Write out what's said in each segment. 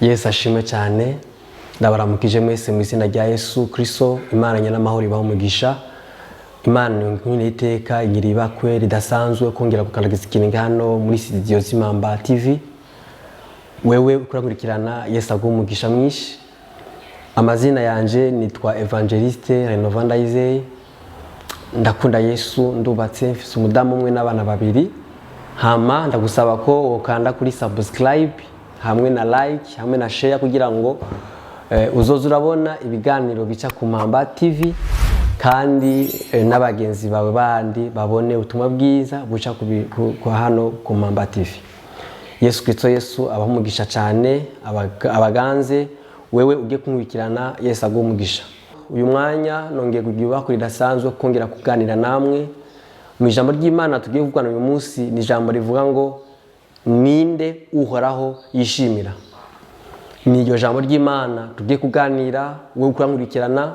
Yesu ashimwe cyane. Ndabaramukije mwese mu izina rya Yesu Kristo. Imana nyiramahoro ibaha umugisha. Imana nkwine iteka igira ibakwe ridasanzwe kongera gukandagiza ikintu hano muri studio z'Impamba TV. Wewe ukurakurikirana, Yesu aguha umugisha mwinshi. Amazina yanje nitwa Evangeliste Renovanda Ndayizeye. Ndakunda Yesu, ndubatse, mfise umudamu umwe n'abana babiri. Hama ndagusaba ko wokanda kuri subscribe hamwe na like hamwe na share kugira ngo uzoze urabona ibiganiro bica ku Mpamba TV, kandi n'abagenzi bawe bandi babone ubutumwa bwiza buca ku hano ku Mpamba TV. Yesu Kristo, Yesu abaha umugisha cyane, abaganze. Wewe ugiye kunkurikirana, Yesu aguha umugisha. Uyu mwanya nongeye kugira ibakwe ridasanzwe kongera kuganira namwe mu ijambo ry'Imana. Tugiye kuvugana uyu munsi ni ijambo rivuga ngo: "Ninde Uhoraho yishimira?" Ni iryo jambo ry'Imana tugiye kuganira. Wowe ukurankurikirana,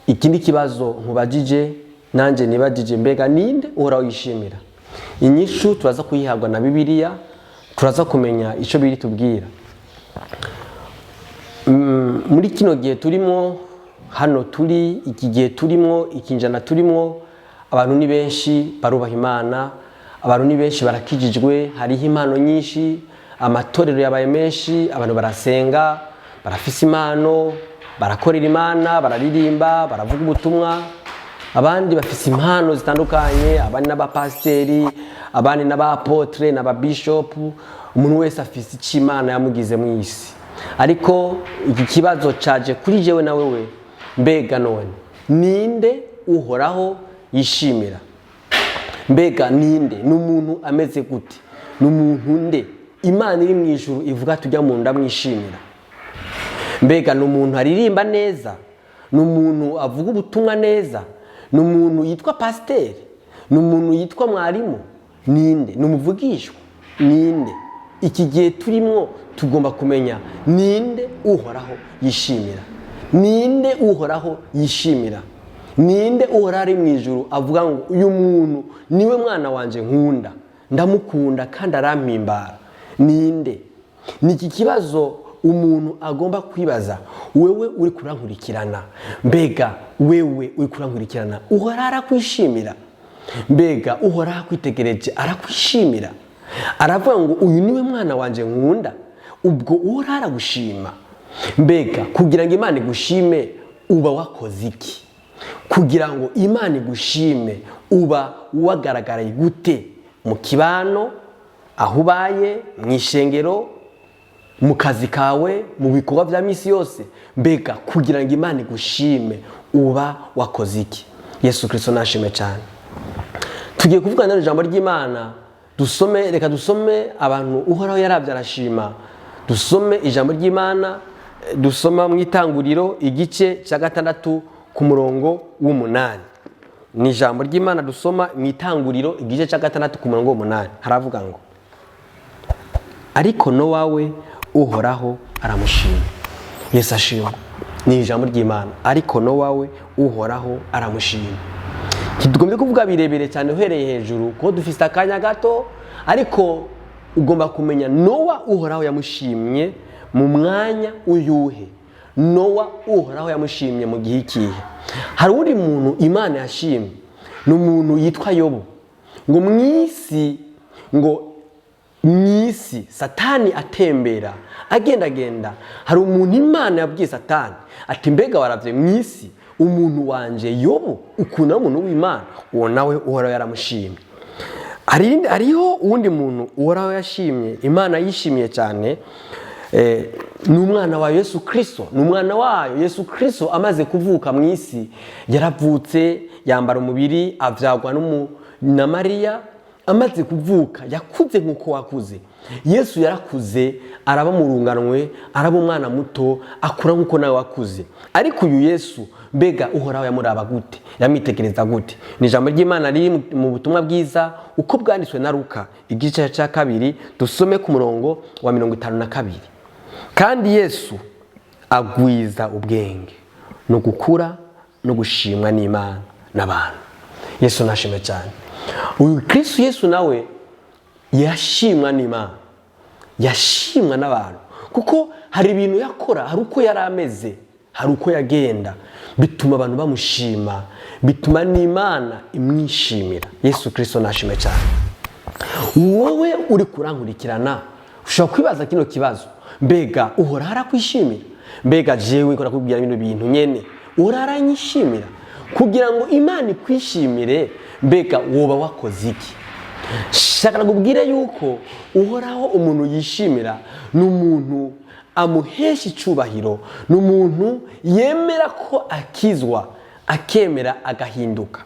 ikindi kibazo nkubajije nanjye nibajije: mbega ninde Uhoraho yishimira? Inyishu turaza kuyihabwa na Bibiliya, turaza kumenya icyo biri tubwira. Muri kino gihe turimo hano, turi iki gihe turimo, ikinjana turimo, abantu ni benshi barubaha Imana, abantu ni benshi barakijijwe, hariho impano nyinshi, amatorero yabaye menshi, abantu barasenga, barafise impano, barakorera Imana, bararirimba, baravuga ubutumwa, abandi bafise impano zitandukanye, abandi n'abapasiteri, abandi n'abaapôtres, n'ababishopu. Umuntu wese afise icyo Imana yamugize mu isi. Ariko iki kibazo caje kuri jewe na wewe: mbega none ninde Uhoraho yishimira? Mbega ninde? Ni umuntu ameze gute? Ni umuntu nde Imana iri mu ijuru ivuga tujya mu nda mwishimira? Mbega ni umuntu aririmba neza? Ni umuntu avuga ubutumwa neza? Ni umuntu yitwa pasiteri? Ni umuntu yitwa mwarimu? Ninde? Ni umuvugishwa? Ninde? Iki gihe turimo tugomba kumenya ninde Uhoraho yishimira. Ninde Uhoraho yishimira? Ninde Uhoraho ari mu ijuru avuga ngo: "Uyu muntu niwe mwana wanjye nkunda, ndamukunda kandi arampimbara"? Ninde? Ni iki kibazo umuntu agomba kwibaza. Wewe uri kurankurikirana, mbega wewe uri kurankurikirana, Uhoraho arakwishimira? Mbega Uhoraho akwitegereje arakwishimira, aravuga ngo: "Uyu niwe mwana wanjye nkunda"? Ubwo Uhoraho aragushima? Mbega kugira ngo Imana igushime uba wakoze iki? Kugira ngo Imana igushime uba wagaragaraye gute mu kibano aho ubaye, mu ishengero, mu kazi kawe, mu bikorwa bya minsi yose? Mbega kugira ngo Imana igushime uba wakoze iki? Yesu Kirisito nashime cyane. Tugiye kuvugana ijambo ry'Imana. Dusome, reka dusome abantu Uhoraho yarabye arashima. Dusome ijambo ry'Imana, dusoma mu Itanguriro igice cya 6 ku murongo w'8. Ni ijambo ry'Imana dusoma mu Itanguriro igice cya 6 ku murongo w'8. Haravuga ngo: "Ariko Nowa we Uhoraho aramushima." Yesu ashima. Ni ijambo ry'Imana: "Ariko Nowa we Uhoraho aramushima." Ntitugombye kuvuga birebire cyane uhereye hejuru kuko dufite akanya gato, ariko ugomba kumenya: Nowa Uhoraho yamushimye mu mwanya uyuhe? Nowa Uhoraho yamushimye mu gihe ikihe? Hari uwundi muntu Imana yashimye, ni umuntu yitwa Yobu. Ngo mu isi, ngo mu isi Satani atembera agendagenda, hari umuntu Imana yabwiye Satani ati: "Mbega waravye mu isi umuntu wanje Yobu, ukuntu ari umuntu w'Imana?" Uwo nawe Uhoraho yaramushimye. Hariho uwundi muntu Uhoraho yashimye, Imana yishimiye cyane, ni umwana wa Yesu Kirisito. Ni umwana wayo Yesu Kirisito. Amaze kuvuka mu isi, yaravutse, yambara umubiri, avyagwa na Mariya. Amaze kuvuka yakuze nk'uko wakuze. Yesu yarakuze, araba mu runganwe, araba umwana muto, akura nk'uko nawe wakuze. Ariko uyu Yesu, mbega Uhoraho yamuraba gute? Yamwitegereza gute? Ni ijambo ry'Imana riri mu butumwa bwiza uko bwanditswe na Luka igice cya 2, dusome ku murongo wa 52. "Kandi Yesu agwiza ubwenge no gukura no gushimwa n'Imana n'abantu." Yesu nashimwe cyane. Uyu Kristo Yesu nawe yashimwa n'Imana, yashimwa n'abantu, Kuko hari ibintu yakora, hari uko yari ameze, hari uko yagenda, bituma abantu bamushima, bituma n'Imana imwishimira. Yesu Kirisito nashime cyane. Wowe uri kurankurikirana, ushobora kwibaza kino kibazo: mbega Uhoraho arakwishimira? Mbega jewe nkora kubwira bino bintu nyene, Uhoraho aranyishimira? Kugira ngo Imana ikwishimire, mbega woba wakoze iki? Shaka nakubwire yuko Uhoraho umuntu yishimira ni umuntu amuhesha icubahiro, ni umuntu yemera ko akizwa, akemera agahinduka.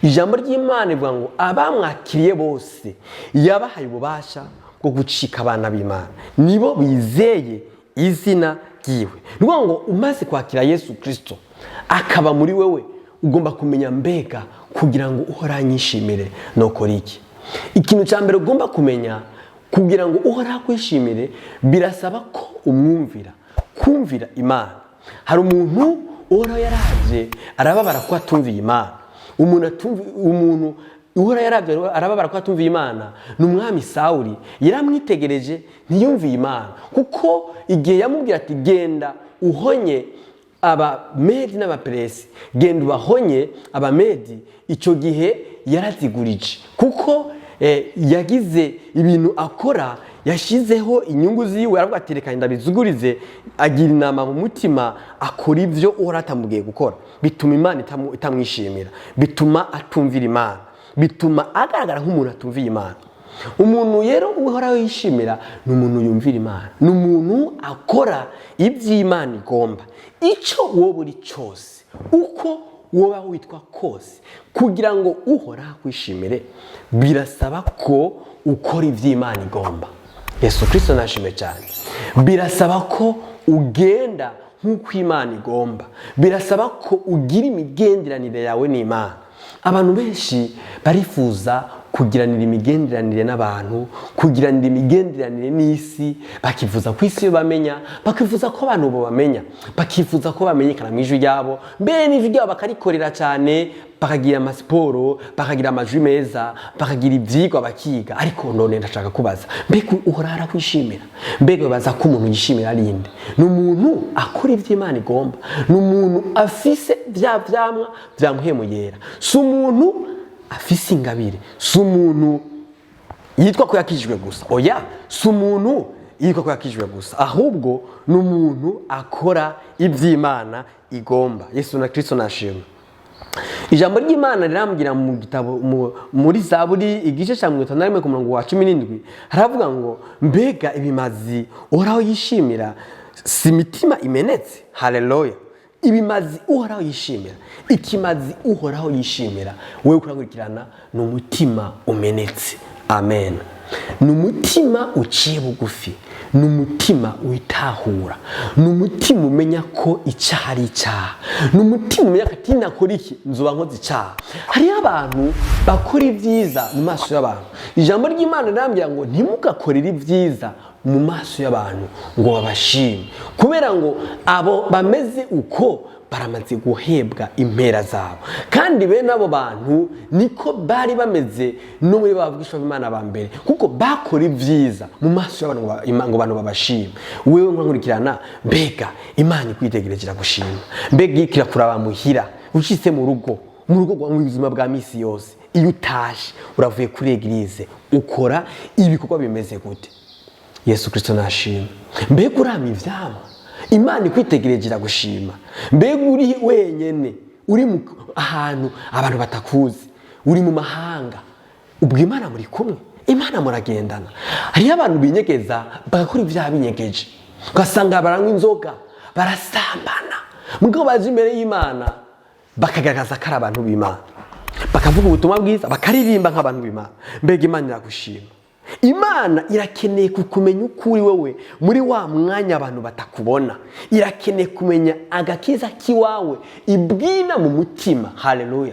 Ijambo ry'Imana rivuga ngo abamwakiriye bose yabahaye ububasha bwo gucika abana b'Imana, nibo bizeye izina ryiwe. Ni ukuvuga ngo umaze kwakira Yesu Kirisito akaba muri wewe, ugomba kumenya: mbega kugira ngo Uhoraho anyishimire nokora iki? Ikintu cya mbere ugomba kumenya, kugira ngo Uhoraho akwishimire, birasaba ko umwumvira, kumvira Imana. Hari umuntu Uhoraho yaraje arababara ko atumviye Imana. Umuntu Uhoraho yarabye arababara ko atumviye Imana ni umwami Sawuli. Yaramwitegereje, ntiyumviye Imana, kuko igihe yamubwira ati: "Genda uhonye Abamedi n'Abaperesi, genda ubahonye Abamedi", icyo gihe yarazigurije, kuko yagize ibintu akora, yashyizeho inyungu ziwe, aravuga ati: "Reka ndabizugurize." Agira inama mu mutima, akora ibyo Uhoraho atamubwiye gukora, bituma Imana itamwishimira, bituma atumvira Imana, bituma agaragara nk'umuntu atumviye Imana. Umuntu rero Uhoraho yishimira ni umuntu yumvira Imana, ni umuntu akora iby'Imana igomba. Icyo wowe uri cyose, uko woba witwa kose, kugira ngo Uhoraho akwishimire birasaba ko ukora iby'Imana igomba. Yesu Kirisito nashime cyane. Birasaba ko ugenda nk'uko Imana igomba, birasaba ko ugira imigenderanire yawe n'Imana. Abantu benshi barifuza kugiranira imigenderanire n'abantu, kugiranira imigenderanire n'isi, bakifuza ko isi bamenya, bakifuza ko abantu bamenya, bakifuza ko bamenyekana mu ijwi ryabo, mbere n'ijwi ryabo bakarikorera cyane, bakagira amasiporo, bakagira amajwi meza, bakagira ibyigwa, bakiga. Ariko none ndashaka kubaza: mbega Uhoraho arakwishimira? Mbega baza ko umuntu yishimira ari inde? Ni umuntu akora ibyo Imana igomba, ni umuntu afise bya vyamwa bya Mpwemu Yera. Si umuntu afise ingabire, si umuntu yitwa ko yakijijwe gusa. Oya, si umuntu yitwa ko yakijijwe gusa, ahubwo ni umuntu akora iby'Imana igomba. Yesu na Kirisito nashimwe. Ijambo ry'Imana rirambwira mu gitabo muri Zaburi, igice cya 51 ku murongo wa 17, haravuga ngo: "Mbega ibimazi Uhoraho yishimira si imitima imenetse?" Haleluya! Ibimazi Uhoraho yishimira, ikimazi Uhoraho yishimira, wowe kurakurikirana, ni umutima umenetse. Amen. Ni umutima uciye bugufi, ni umutima witahura, ni umutima umenya ko icyaha ari icyaha, ni umutima umenya ko ati: "Nakora iki nzuba nkoze icyaha." Hariho abantu bakora ibyiza mu maso y'abantu. Ijambo ry'Imana rirambwira ngo ntimugakorere ibyiza mu maso y'abantu ngo babashime, kubera ngo abo bameze uko baramaze guhebwa impera zabo. Kandi bene abo bantu niko bari bameze no muri ba b'Imana ba mbere, kuko bakora ibyiza mu maso y'abantu ngo abantu babashime. Wewe nkurikirana, mbega Imana ikwitegereje iragushima? Mbega irakuraba muhira, ushitse mu rugo, mu rugo, mu buzima bwa misi yose, iyo utashe uravuye kuri église, ukora ibikorwa bimeze gute? Yesu Kirisito nashima. Mbega urama ivyamwa? Imana ikwitegereje iragushima? Mbega uri wenyene, uri mu ahantu abantu batakuzi, uri mu mahanga, ubwo Imana muri kumwe, Imana muragendana? Hariho abantu binyegeza, bagakora ibyaha binyegeje, ugasanga baranywa inzoga, barasambana, mugabo baje imbere y'Imana bakagaragaza ko ari abantu b'Imana, bakavuga ubutumwa bwiza, bakaririmba nk'abantu b'Imana. Mbega Imana iragushima? Imana irakeneye kukumenya uko uri wowe muri wa mwanya abantu batakubona. Irakeneye kumenya agakiza k'iwawe ibwina mu mutima. Haleluya!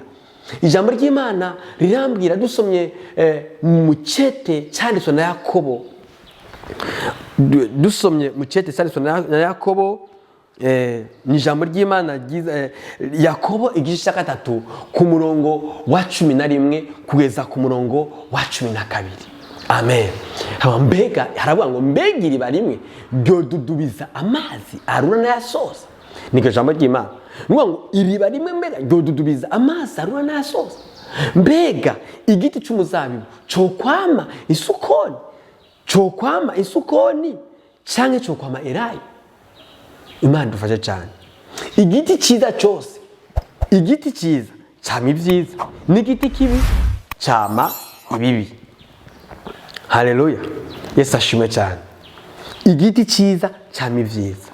Ijambo ry'Imana rirambwira, dusomye mu cete cyanditswe na Yakobo, dusomye mu cete cyanditswe na Yakobo, ni ijambo ry'Imana ryiza. Yakobo igice cya 3 ku murongo wa 11 kugeza ku murongo wa 12. Amen. Hama mbega haravuga ngo mbega iriba rimwe ryodudubiza amazi arura n'ayasoza. Niryo jambo ry'Imana. Ni ukuvuga ngo iriba rimwe mbega ryodudubiza amazi arura n'ayasoza. Mbega igiti cy'umuzabibu cokwama isukoni, cokwama isukoni canke cokwama elayo? Imana idufashe cyane. Igiti cyiza cyose, igiti cyiza cama ibyiza, n'igiti kibi cama ibibi. Haleluya, Yesu ashimwe cyane. Igiti cyiza cama ibyiza,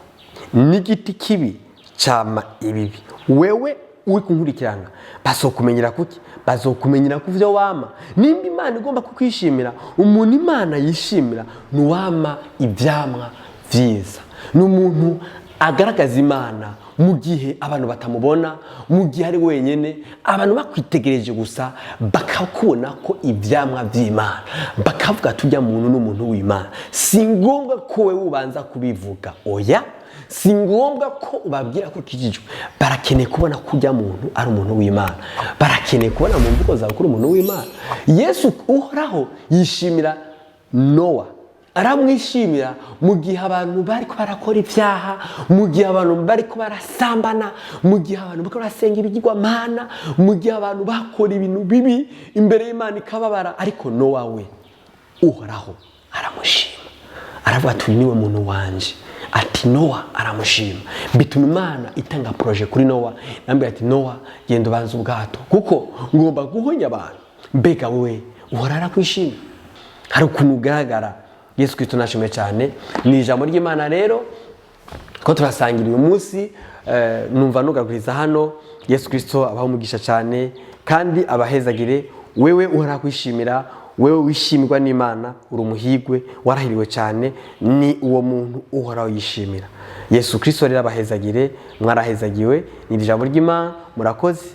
n'igiti kibi cama ibibi. Wewe uri kunkurikirana, bazokumenyera kuki? Bazokumenyera ku byo wama. Nimba Imana igomba kukwishimira, umuntu Imana yishimira ni uwama ibyamwa byiza, ni umuntu agaragaza Imana mu gihe abantu batamubona, mu gihe ari wenyine, abantu bakwitegereje gusa bakakubona ko ibyamwa by'Imana, bakavuga tujya muntu n'umuntu w'Imana. Si ngombwa ko wowe ubanza kubivuga, oya, si ngombwa ko ubabwira ko ukijijwe. Barakeneye kubona ko ujya muntu ari umuntu w'Imana, barakeneye kubona mu mvugo zawe ko uri umuntu w'Imana. Yesu uhoraho yishimira Nowa, aramwishimira mu gihe abantu bariko barakora ibyaha, mu gihe abantu bariko barasambana, mu gihe abantu bariko barasenga ibigirwamana, mu gihe abantu bakora ibintu bibi imbere y'Imana ikababara. Ariko Nowa we uhoraho aramushima, aravuga ati uyu niwe muntu wanje. Ati Nowa aramushima, bituma Imana itanga projet kuri Nowa, nambwira ati Nowa, genda ubanze ubwato kuko ngomba guhonya abantu. Mbega wewe uhora arakwishima? Hari ukuntu ugaragara. Yesu Kristo nashimwe cyane. Ni ijambo ry'Imana rero ko turasangira uyu munsi. Numva nugarukiriza hano. Yesu Kristo abaho umugisha cyane kandi abahezagire. Wewe uhora kwishimira, wewe wishimirwa n'Imana, uri umuhigwe, warahiriwe cyane. Ni uwo muntu uhoraho yishimira. Yesu Kristo rero abahezagire, mwarahezagiwe. Ni ijambo ry'Imana, murakoze.